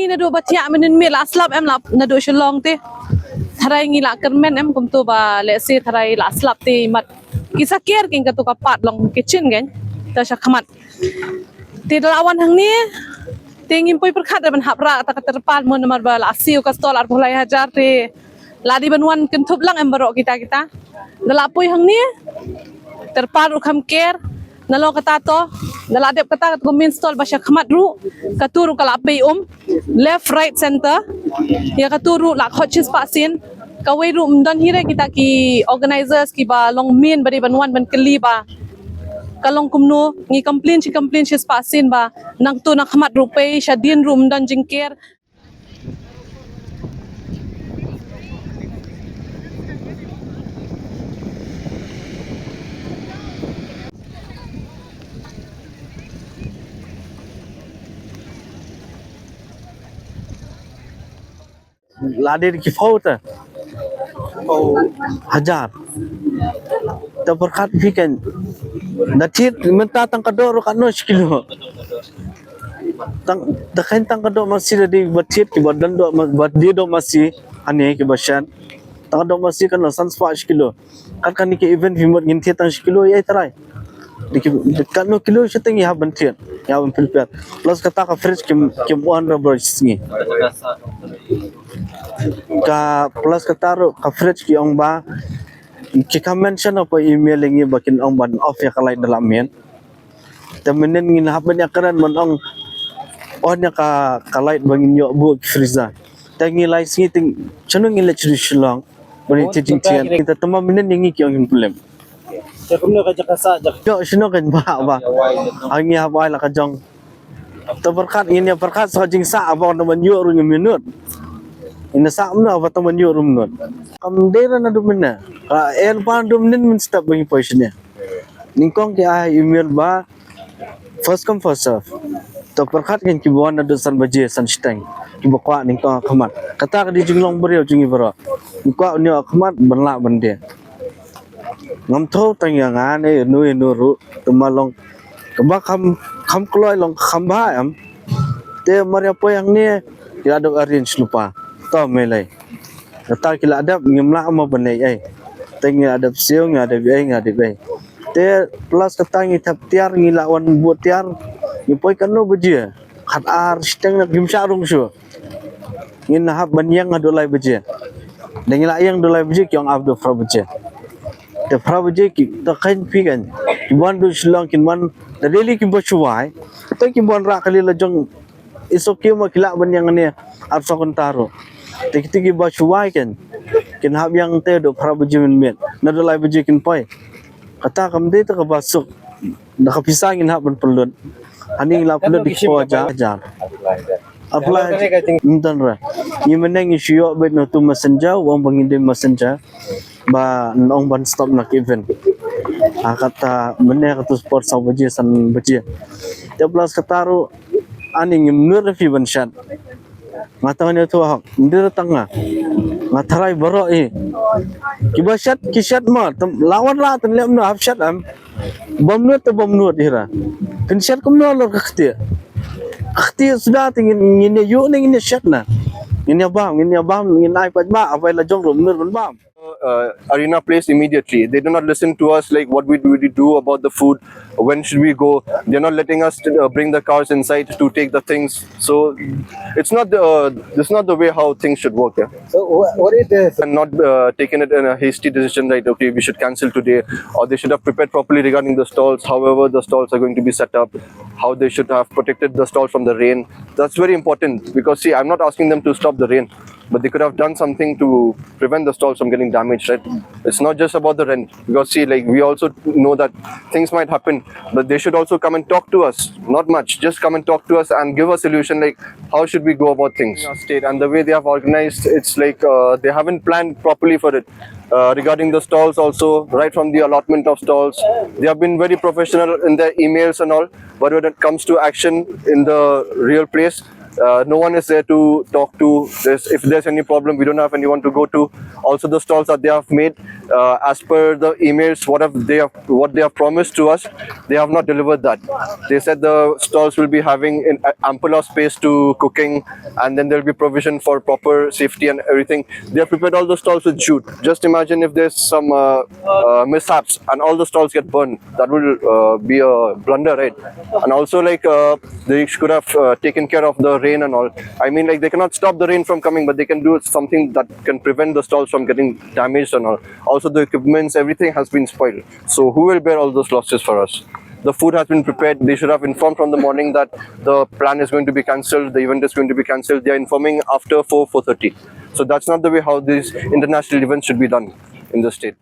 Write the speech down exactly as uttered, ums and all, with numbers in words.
Naduh ba thiah mynnin miet la slap em la naduh Shillong te. Tharai ngi la kyrmen em kumto ba lehse tharai la slap te mat. Ki sa ker kin katu ka pat long kitchen kan. Ta sha khmat. Te da la wan hangne. Te ngim poi pyrkhat da ban hap rah ta ka terpal mo namar ba la siew ka stall arphew lai hajar te. La dei ban wan kynthup lang em baroh kita kita. Da la poi hangne. Terpal ruh kham ker. Nalor kata to. Da la dep kata ka main stall ba sha khmat ruh. Katu ruh ka la pei um. Left, right, center. Ïa katu ruh la khot shispah sien. Kawei ruh ym don hi re kita ki organizers kiba long main ba dei ban wan ban kylli ba ka long kumno. Ngi complain shi complain shispah sien ba nangtu na khmat ruh pei shadien ruh ym don jingker. La dei ki phew te. Hajar. Te pyrkhat phi kan. Da thied mynta tang ka doh ruh katno shi kilo. Tang, da khein tang ka doh masi da dei ba thied kiba don doh ma-, ba dei doh masi. Hangne kiba shet. Tang ka doh masi katno, san spah shi kilo. Kat kane ka event phi mut ngin thied tang shi kilo ïa trai. Dei ki, katno kilo shi tang ïa ban thied, ïa ban prepare. Plus kata ka fridge kim, kim wan rubber sngi. Ka plus kata ruh ka fridge ki ong ba ki ka mention hapoh email ïa ngi ba kin ong ban off ïa ka light da la miet. Te mynnin ngin hap ban ïakren ban ong on ïa ka, ka light ba ngin ïoh buh ki freezer. Te ngi lai sngi te shano ngin leit sha Shillong. Ban ïa jingtieng. Te tang ba mynnin ïa ngi ki ong ngin pynlem. Te kumno ka jaka sah jaka. Ïoh shano kan ba ba. Ngi hap ai la ka jong. Te pyrkhat ngin ïa pyrkhat sa ka jingsah ba tang ban ïoh ruh ngim ïoh nud. Ngin sah mynno ba tang ban ïoh ruh nud. Kam dei ra naduh mynne. Ka en pa naduh mynnin mynstep ba ngi poi shane. Nyngkong ki ai email ba first come first serve. To pyrkhat kan kiba wan naduh san baje san shiteng. Kiba kwah nyngkong ha khmat. Kata ka dei jinglong briew jong ngi baroh. Ngi kwah une ha khmat ban lah ban die. Ngam thaw tang ïa nga ne ïa no ïa no ruh. Te ma long kaba kham, kham kloi long kham bha em. Te mar ïa poi hangne ki la dep arrange lypa. To me lei. Kata ki la dep ngim lah mo ban lei ei. Te ngi la dep siew, ngi la dep ei, ngi la dep ei. Te plus kata ngi thep tiar, ngi la wan buh tiar. Ngi poi katno baje. Khat ar shiteng na kim shah rung shuh. Ngin hap ban ïeng haduh lai baje. Da ngi la ïeng haduh lai baje ki ong ap haduh phra baje. Te phra baje ki ta khein phi kan. Ki wan duh Shillong kin wan da daily kiba shuwai. Te ki wan rah kali la jong iso ki ma ki lah ban ïeng ne ar so kan taru. Te kiti kiba shuwai kan. Kin hap ïeng te duh phra baje mynmiet. Naduh lai baje kin poi. Kata kam dei ta kaba suk. Da ka pisa ngin hap ban pynlut. Hangne ngi la pynlut da ki phew hajar. Apply. Ym don re. Ngi mynne ngi shu ïoh beit na utu messenger, u ong ba ngin dei messenger. Ba ong ban stop na ka event. Ha kata mynne katu sport saw baje san baje. Te plus kata ruh ani ngim nud re phi ban shet. Nga tang ne tu hok, ndir tang nga. Nga tharai baroh i. Kiba shet, ki shet ma, tem, lawan la tem lem no hap shet am. Bam nut te bam nut ira. Kin shet kum no lor ka kti. Ka kti suda te ngin, ngin ïa yu ne ngin ïa shet na. Ngin ïa bam, ngin ïa bam, ngin ai pat ba, abai la jong rum nut ban bam. Uh, arena place immediately. They do not listen to us, like, what we do, we do about the food, when should we go. They're not letting us to, uh, bring the cars inside to take the things. So it's not the, uh, it's not the way how things should work. Yeah. So wha- what is this? And not, uh, taken it in a hasty decision, right? Okay, we should cancel today, or they should have prepared properly regarding the stalls. However, the stalls are going to be set up, how they should have protected the stalls from the rain. That's very important because, see, I'm not asking them to stop the rain, but they could have done something to prevent the stalls from getting damaged, right? It's not just about the rent, because, see, like, we also know that things might happen, but they should also come and talk to us. Not much, just come and talk to us and give a solution, like, how should we go about things. State and the way they have organized, it's like, uh, they haven't planned properly for it. Uh, regarding the stalls also, right from the allotment of stalls, they have been very professional in their emails and all, but when it comes to action in the real place, Uh, no one is there to talk to. There's, if there's any problem, we don't have anyone to go to. Also, the stalls that they have made, uh, as per the emails, what have they have, what they have promised to us, they have not delivered that. They said the stalls will be having in, uh, ample of space to cooking, and then there'll be provision for proper safety and everything. They have prepared all the stalls with jute. Just imagine if there's some uh, uh, mishaps and all the stalls get burned. That will uh, be a blunder, right? And also, like, uh, they should have uh, taken care of the rain and all. I mean, like, they cannot stop the rain from coming, but they can do something that can prevent the stalls from getting damaged and all. Also, the equipments, everything has been spoiled. So who will bear all those losses for us? The food has been prepared. They should have informed from the morning that the plan is going to be cancelled, the event is going to be cancelled. They are informing after four, four thirty. So that's not the way how these international events should be done in the state.